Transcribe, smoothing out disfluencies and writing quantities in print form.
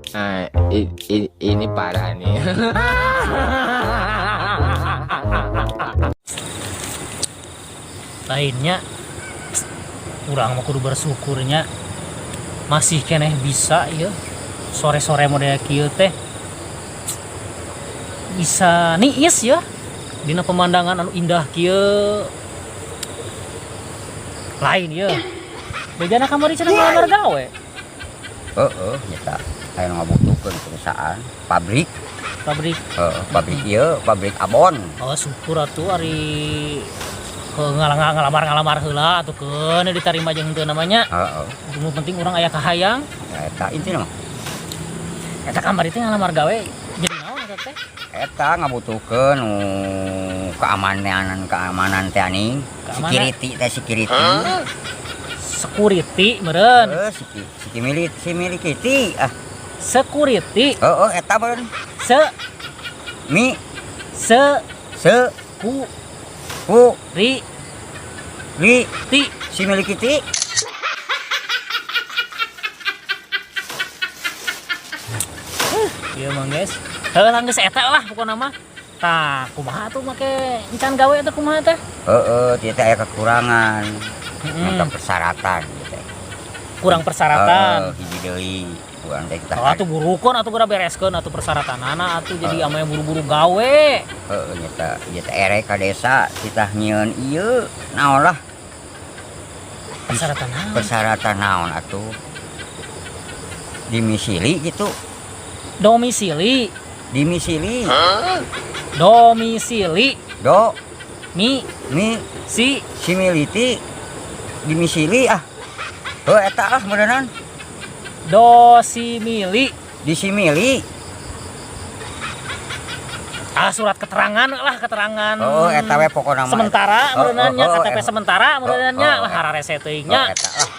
Nah, ini parah nih. Lainnya urang mah kudu bersyukurnya masih keneh bisa ya sore-sore model kieu teh bisa niis ya dina pemandangan anu indah kieu. Lain ya bejana kamari cenah ngalamar gawe. Heeh, nyata aya nu ngabutuhkeun perusahaan pabrik. Pabrik? Heeh, pabrik ieu, pabrik abon. Oh, syukur atuh ari ke ngalamar ngalamar heula atuh keun diterima jeung henteu namanya. Heeh. Nu penting urang aya kahayang. Ya, eta intina mah. Eta kamari teh ngalamar gawe jadi naon eta teh? Eta ngabutuhkeun nu keamanan keamanan teh aning. Keamanan? Security teh, security. Security meureun. Heeh, siki siki milik si milikiti ah. Security. Heeh, eta meureun. Se Mi se se ku ku ri li ti. Si milikiti. Ieu mah guys. Heuh lah, geus eta lah pokona mah. Tah, kumaha atuh make encan gawe teh, kumaha teh? Heeh, dia teh aya kekurangan. Heeh. Maka persyaratan gitu. Kurang persyaratan. Heeh, hiji deui urang teh kita. Oh, atuh burukeun atuh, geura bereskeun atuh persyaratanana atuh, jadi ameh buru-buru gawe. Heeh, nyata ieu teh erek ka desa kita nyieun ieu naon lah. Persyaratan naon? Persyaratan naon atuh, dimisili gitu. Domisili. Dimisili. Domisili. Do mi mi si similiti dimisili ah. Heuh, eta lah meureunan. Dosimili. Disimili. Ah, surat keterangan lah, keterangan. Oh, eta we pokona mah. Sementara Oh, meureunannya. oh, oh, KTP eh. sementara meureunannya Oh, lah, hararese teuing Oh, nya. Eta lah.